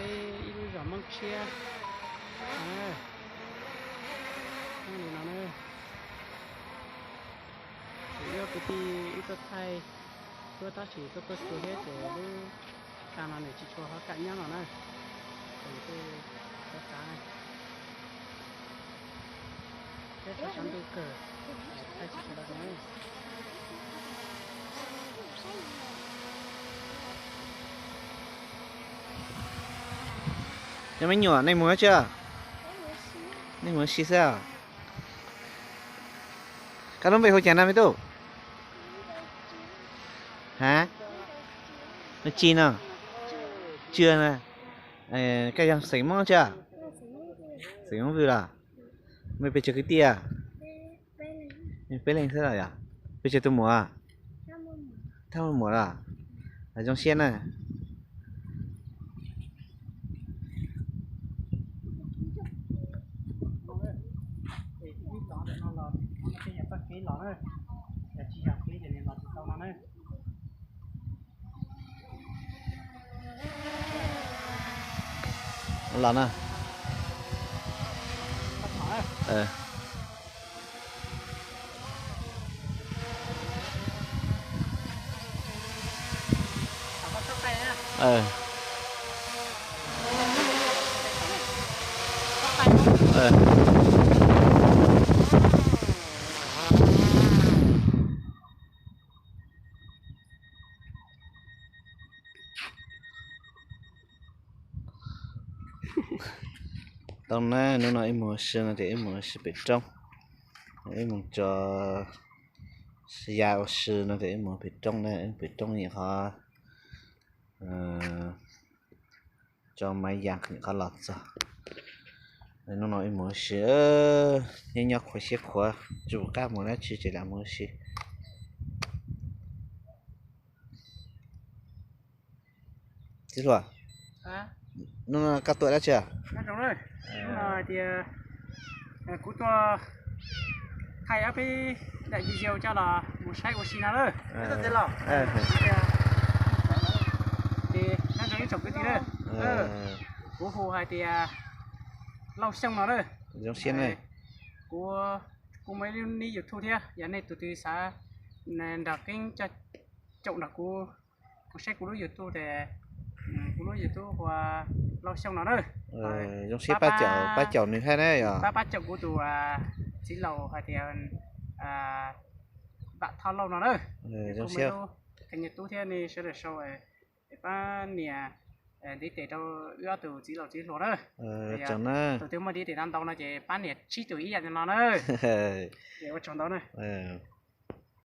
Ib lub zos Hmoob tshiab li no na. Kuv ib kwv tij wb tuaj thaij, tuaj tab sis tuaj tuaj xyuas thiab ces lub tag no nws tsis tshua ho kam nyob no na. Ces tej xav xav thiab sab sab ntuj kawg, thaij tsis tshua tau na. Cov me nyuam, nej mus dab tsi? Nej mus ua si xwb. Koj lub npe hu cas na me tub? Ha? Npe tsi no? Tsw na. Koj yog xeem Hmoob tsi? Xeem Hmoob Vwj los? Mej pes tsawg kwv tij? Peb leeg xwb los yog? Pes tsawg tus muam? Thaj muaj muam los? Zoo siab na. Los na. Tau na, hnub no ib mus ua si no ces ib mus ua si pem roob, ib mus tso ya ua si no ces ib mus pem roob na, pem roob nyuam qhuav tso maiv ya nyuam qhuav los txog. Hnub no ib mus ua si, nyob nyob qhuav siab qhuav, tsis pom qab mus dab tsi ces lam mus ua si. Txiv Hluas, hnub no koj tuaj dab tsi? Tias kuv tuaj thaij ob peb daim video coj los mus saib ua si no na. Ces nyob zoo ib tsoom kwv tij na, kuv hu hais tias Lauj Xyooj no na. Kuv kuj muaj ib lub nick YouTube thiab, yog nej tus twg xav nrog Keeb coj caum nrog kuv, kuv saib kuv lub YouTube ces kuv lub YouTube hu ua Lauj Xyooj no na. Zoo siab pab caum, pab caum nws thiab na yog. Pab pab caum kuv tus txiv laus hais tias Vam Thoj Lauj no na. Zoo siab. Kheej tub thiab nej sawv daws sau es pab nias ntiv tes rau wb ob tug txiv laus txiv hluas na. Tus twg muaj ntiv tes ntau ntau no ces pab nias tsib tus ib yam no na. Ces ua tsaug ntau na.